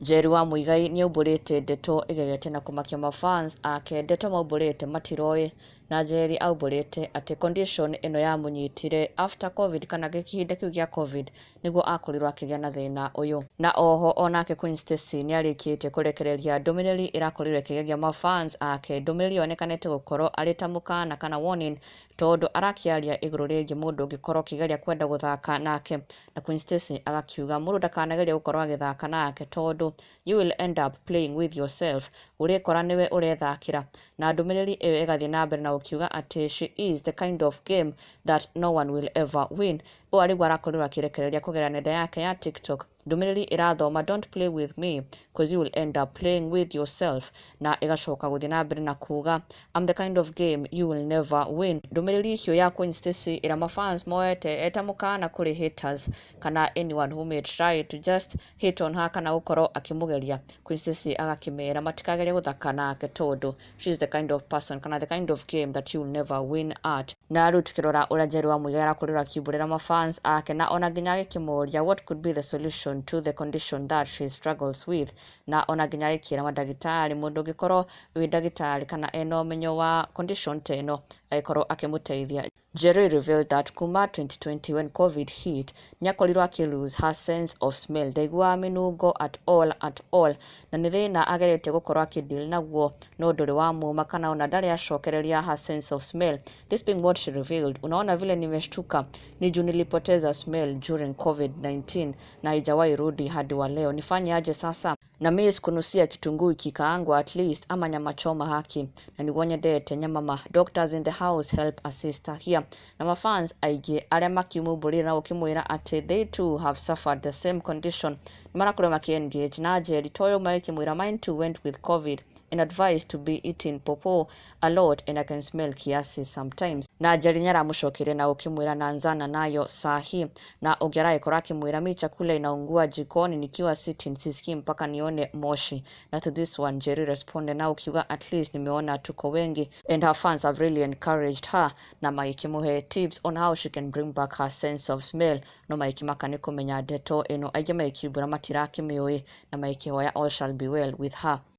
Njeri wa Muigai nĩaumbũrĩte ndeto ĩgegete na kũmakia mafans ake. Ndeto maumbũrĩte matiroĩ, na Njeri aumbũrĩte atĩ condition ĩno yamũnyitire after COVID, kana kĩhinda kĩu gĩa COVID nĩguo akorirwo akĩgĩa na thĩna ũyũ. Na oho onake Queen Stacy nĩarĩkĩtie kũrekereria ndũmĩrĩri ĩrakorirwo ĩkĩgegia mafans ake. Ndũmĩrĩri yonekanĩte gũkorwo arĩ ta mũkana kana warning, tondũ arakĩaria igũrũ rĩgiĩ mũndũ ũngĩkorwo ũkĩgeria kwenda gũthaka nake, na Queen Stacy agakiuga mũndũ ndakanagerie gũkorwo agĩthaka nake, tondũ you will end up playing with yourself, ũrĩkora nĩwe ũrethakĩra. Na ndũmĩrĩri ĩyo ĩgathiĩ na mbere na gũkiuga atĩ she is the kind of game that no one will ever win. Ũũ arĩguo arakorirwo akĩrekereria kũgerera nenda yake ya TikTok. Ndũmĩrĩri ĩrathoma, "Don't play with me, 'cause you will end up playing with yourself," na ĩgacoka gũthiĩ na mbere na kuga, "I'm the kind of game you will never win." Ndũmĩrĩri icio ya Queen Stacy ĩrĩa mafans moete eta mũkana kũrĩ haters kana anyone who may try to just hate on her kana gũkorwo akĩmũgeria, Queen Stacy agakĩmera matikagerie gũthaka nake, tondũ she is the kind of person kana the kind of game that you will never win at. Na rĩu tukĩrora ũrĩa Njeri wa Muigai arakorirwo akiumbũrĩra mafans ake, na ona nginya agĩkĩmoria what could be the solution to the condition that she struggles with, na ona nginya agĩkĩra mandagĩtarĩ mũndũ ũngĩkorwo wĩ ndagĩtarĩ kana ena ũmenyo wa condition ta ĩno agĩkorwo akĩmũteithia. Njeri revealed that kuma 2020, when COVID hit, nĩakorirwo akĩ lose her sense of smell, ndaiguaga mĩnungo at all at all, na nĩ thĩna ageretie gũkorwo akĩdeal naguo no ndũrĩ wamuma, kana ona ndarĩ acokereria her sense of smell. This being what she revealed: "Unaona vile nimeshtuka? Ni juu nilipoteza smell during COVID-19 na haijawahi rudi hadi wa leo. Nifanye aje sasa? Na miss kunusia kitunguu ikikaangwa at least, ama nyama choma, haki na niguo nyendete nyama ma. Doctors in the house, help a sister here." Na mafans aingĩ arĩa makimumbũrire na gũkĩmwĩra atĩ they too have suffered the same condition nĩ marakorirwo makĩ engage na Njeri toyo, magĩkĩmwĩra, "Mine too went with COVID and advised to be eating pawpaw a lot, and I can smell kiasi sometimes." Na Njeri nĩaramũcokeria na gũkĩmwĩra naanzana nayo sahi. Na ũngĩ aragĩkorwo akĩmwĩra, "Mi chakula inaungua jikoni nikiwa sitting, sisikii mpaka nione moshi." Na to this one Njeri responded na ukiuga, "At least nimeona tuko wengi," and her fans have really encouraged her na magĩkĩmũhe tips on how she can bring back her sense of smell. No magĩkĩmaka nĩ kũmenya ndeto ĩno, aingĩ magĩkiumbũra matirakĩmĩũĩ na magĩkĩhoya all shall be well with her.